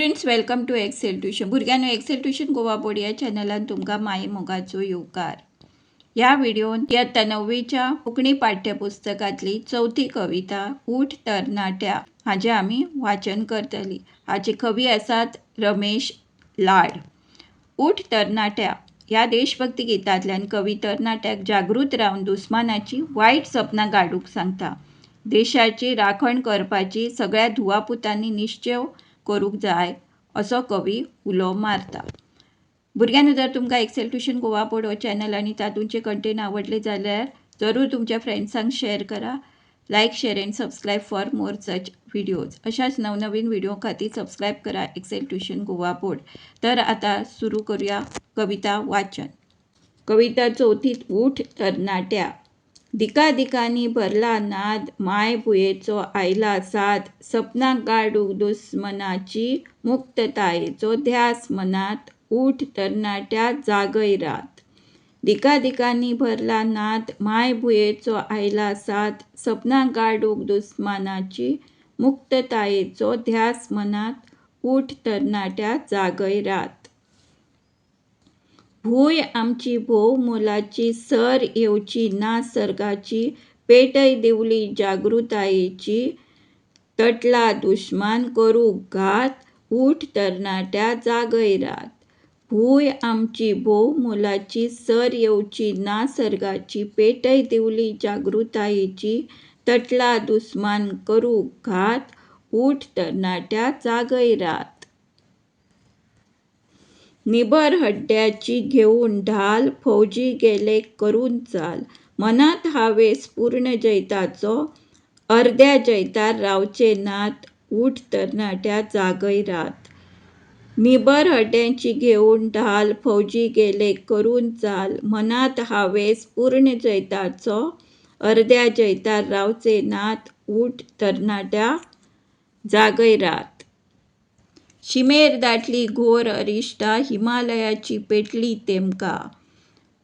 Students, welcome to Excel Tuition. भुरग्यांनो, Excel tuition Goa board या चॅनलान तुमकां माये मोगाचो येवकार. ह्या व्हिडिओन इयत्ता णव्वेच्या कोंकणी पाठ्यपुस्तकांतली चवथी कविता "उठ तरणाट्या" हाजें आमी वाचन करतली. हाचे कवी आसात रमेश लाड. "उठ तरणाट्या" ह्या देशभक्ती गितांतल्यान कवी तरणाट्याक जागृत रावन दुस्मानाची वायट सपनां काडूंक सांगता. देशाची राखण करपाची सगळ्या धुवा पुतांनी निश्चेव करूंक जाय असो कवी उलो मारता. भुरग्यांनो, जर तुमकां एक्सेल ट्युशन गोवा बोर्ड हो चॅनल आनी तातूंचे कंटेंट आवडले जाल्यार जरूर तुमच्या फ्रेंड्सांक शेअर करा. Like, share and subscribe for more such videos. अशाच नवनवीन व्हिडिओ खातीर सबस्क्रायब करा एक्सेल ट्युशन गोवा बोर्ड. तर आता सुरू करूया कविता वाचन. कविता चवथी, "उठ तरणाट्या". दिका दिकांनी भरला नाद, मायभुंयेचो आयला साद. सपनां काडूंक दुस्मानाची, मुक्ततायेचो ध्यास मनांत. उठ तरणाट्या, जागय रात. दिका दिकांनी भरला नाद, मायभुंयेचो आयला साद. सपनां काडूंक दुस्मानाची, मुक्ततायेचो ध्यास मनांत. उठ तरणाट्या, जागय रात. भूंय आमची भोव मोलाची, सर येवची ना सर्गाची. पेटय दिवली जागृतायेची, तटला दुस्मान करूंक घात. उठ तरणाट्या, जागय रात. भूंय आमची भोव मोलाची, सर येवची ना सर्गाची. पेटय दिवली जागृतायेची, तटला दुस्मान करूंक घात. उठ तरणाट्या, जागय रात. निबर हड्ड्याची घेवन ढाल, फौजी गेले करून चाल. मनांत हावेस पूर्ण जैताचो, अर्द्या जैतार रावचे नात. उठ तरणाट्या, जागय रात. निबर हड्ड्याची घेवन ढाल, फौजी गेले करून चाल. मनांत हावेस पूर्ण जैताचो, अर्द्या जैतार रावचे नात. उठ तरणाट्या, जागय रात. शिमेर दाटली घोर अरिश्टां, हिमालयाची पेटली तेमकां.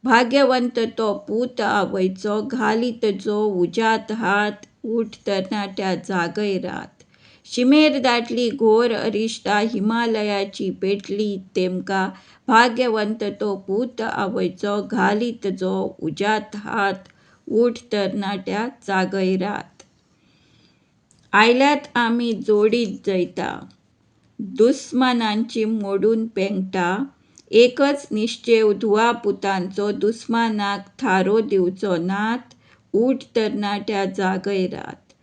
भाग्यवंत तो पूत आवयचो, घालीत जो उज्यांत हात. उठ तरणाट्या, जागय रात. शिमेर दाटली घोर अरिश्टां, हिमालयाची पेटली तेमकां. भाग्यवंत तो पूत आवयचो, घालीत जो उज्यांत हात. उठ तरणाट्या, जागय रात. आयल्यात आमी जोडीत जैतां, दुस्मानांची मोडून पेंगटां. एकच निश्चेव धुवा पुतांचो, दुस्मानाक थारो दिवचो नात. उठ तरणाट्या, जागय रात.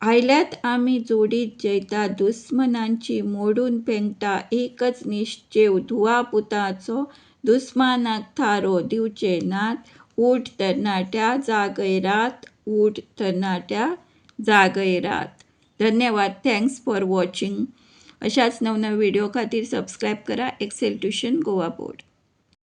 आयल्यात आमी जोडीत जैतां, दुस्मानांची मोडून पेंगटां. एकच निश्चेव धुवा पुतांचो, दुस्मानाक थारो दिवचे नात. उठ तरणाट्या, जागय रात. उठ तरणाट्या, जागय रात. धन्यवाद. Thanks for watching. अशाच नवनवे व्हिडिओ खातीर सबस्क्रायब करा एक्सेल ट्युशन गोवा बोर्ड.